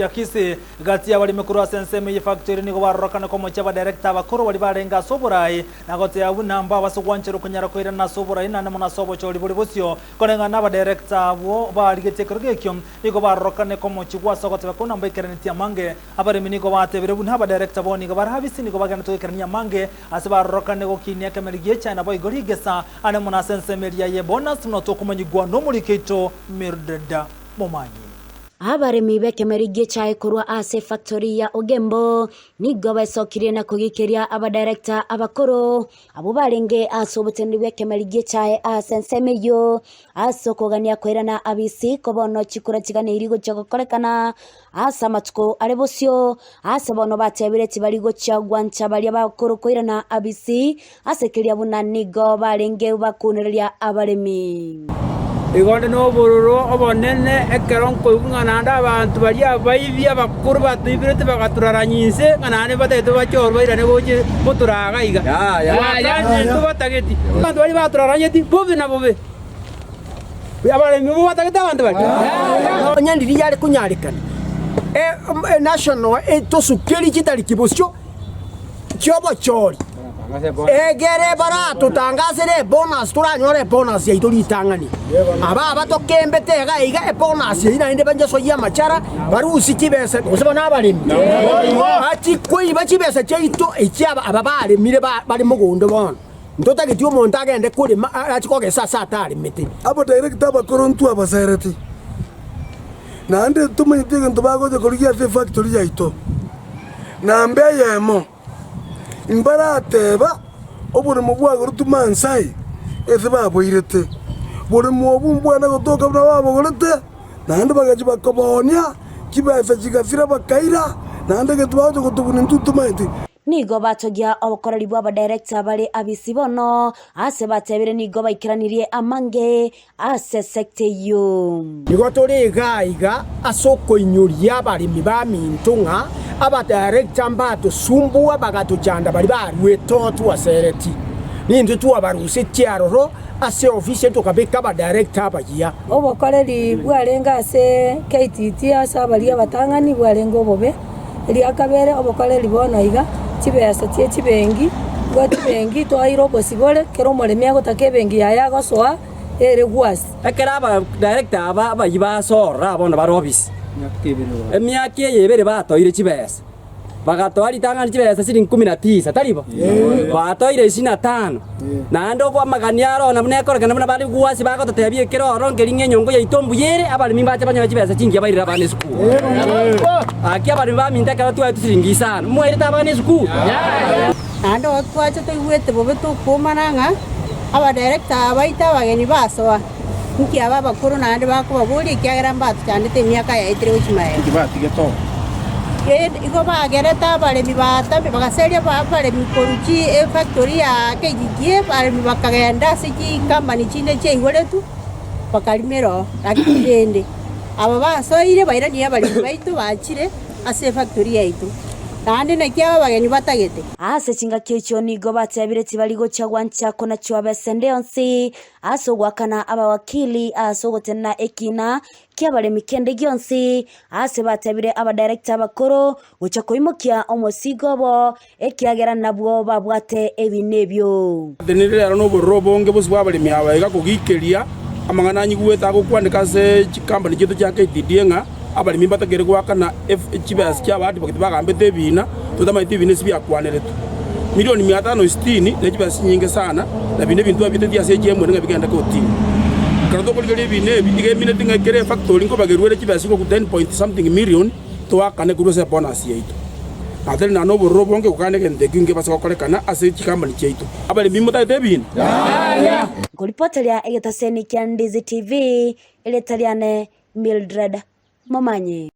Ya Kisii, gati y'abaremi korwa ase ensemo eye factory nigo barorokane komochia abadirector abakoro baria barenge ase oborai na goteba buna mbabase gwancherwa konyara koirana ase oborai naende mono ase obochori bore bosio. Koreng'ana nabadirector abwo barigetie ekerogo ekio nigo barorokane komochigwa ase ogoteba buna mbaikeranetie amange. Abaremi nigo batebire buna abadirector bo nigo bare abisi nigo bagenderete goikerania amange ase barorokane gokinia ekemeri gi'echae naboigo rigesa ande mono ase ensemo eria ye bonus buna tokomanyigwa nomoriki oito Mildred Momanyi. Abaremi b'ekemeri gi'echae korwa ase efactory ya Ogembo nigo besokirie na kogikeria abadirector abakoro abwo barenge ase oboteneneri bw'ekemeri gi'echae ase ensemo eyio ase okogania koirana abisi ko bono chikura chiganeiri gochia gokorekana ase amatuko are bosio ase bono batebire tibari gochia gwancha baria bakoro koirana abisi Ase keria buna nigo barenge bakunereria abaremi. Igo onde nobororo obonene ekero nkoigwa ng'a naende abanto baria abaibi abakoro batoiberete bagatorarania inse, ng'a naende batagete bachorwe bairane gocha gotoraa iga iga. Twakanire ntobatageti. Abanto baria batoraranyeti bobe na bobe. Abaremi nigo batagete abanto baria. Onye ndiria yare konyarekana, enational etosukerie chitariki bosio chi'obochori. Egere baratotangasere ebonus, toranyore ebonus yaito ritang'ani. Aba abatokembete iga iga ebonus eyio naende banyesoyie amachara, barusie chibesa, gose bono abaremi bachie koiba chibesa chiaito echi aba aba baremire ba bare mogondo bono. Ntotageti omonto agende korema achie kogesa ase ataremete. Abadirector abakoro ntwabasereti, naende tomanyeti egento bagocha korigia ase efactory yaito. Namba eyemo. Mbarateba, Oboremo bwagorotwe Mansai, ase baboirete. Boremo obwo mbwana gotoka buna babogorete, naende bagachia bakoboonia, chibesa chigasira bakaira, naende egento bagocha gotobuna intwe tomaeti. Nigo batogia obokoreri bw'abadirector bare abisi bono, ase batebire nigo baikeranirie amange ase sector eyio. Nigo tore iga aiga ase okoinyoria abaremi baminto ng'a abadirector mbatosumbua bagatochanda baria baruete oo twasereti. Nintwe twabarusetie aroro ase ofisi tokabeka abadirector abayia. Obokoreri bwarenge ase KTT ase abaria abatang'ani bwarenge obobe. Eria kabere obokoreri bono iga, chibesa chie chibenki, igo chibenki twaeire obosibore kera omoremi agotaka ebenki yaye agosoa ere gwasi. Ekero abadirector aba abayia basorora bono bare ofisi, emiaka eye ebere batoire chibesa, bagatoa ritang'ani chibesa siringi kumi na tisa, tari bo? Batoire ishirini na tano, naende okwo amagani aro na buna ekorekana buna bare gwasi bagototebia ekero oro nkeri ng'a enyongo yaito mbuya ere, abaremi mbache banyore chibesa chingiya bairere abana esukuru. Gaki abaremi baminto ekero twaetwe siringi isano, mwairete abana esukuru? Naende igo twacha toigwete bobe tokwomana ng'a abadirector aba baito abageni basoa, inki aba abakoro naende bakobaboria ekiagera mbatochandete emiaka yaetire gochia magega. Igo bagerete abaremi batambe bagaseria abaremi korwa chi efactory ya KGGA abaremi bakagenda ase chicompany chinde chiaigoretwe bakarimera oo. Lakini rende aba basoire bairanie abaremi baito bachire ase efactory yaito, naende naki aba abageni batagete. Ase chingaki echio nigo batebire tibari gochia gwancha konachwa besa ende yonsi ase ogoakana abawakili ase ogotenena ekina ki'abaremi kende gionsi, ase batebire abadirector abakoro gocha koimokia omosigo obo, ekiagera nabwo babwate ebina ebio. Ntenenire rero nobororo obonge bosio bw'abaremi aba iga kogikeria amang'ana anyigwete agokwaneka ase chikampani chiaito chia KTDA ng'a abaremi mbatakeire goakana chibesa chi'abaadvocate bagambete ebina, totamanyeti ebina esi biakwaneretwe. Milioni mia tano sitini ne chibesa chinyinge sana, na binde ebinto babitetie ase echiemo ng'a bigende kotini. Ekero tokorigereria ebina ebi, iga emineti ng'a kera efactory nkobagerwa ere chibesa chikoku ten point something million toakane korwa ase ebonus yaito. Na tari naende obororo obonge gokana egento ekio nkebase gokorekana ase chikampani chiaito. Abaremi motagete ebina? Nkoripoteria egetaseni kia Ndizi TV, erieta riane Mildred Momanyi.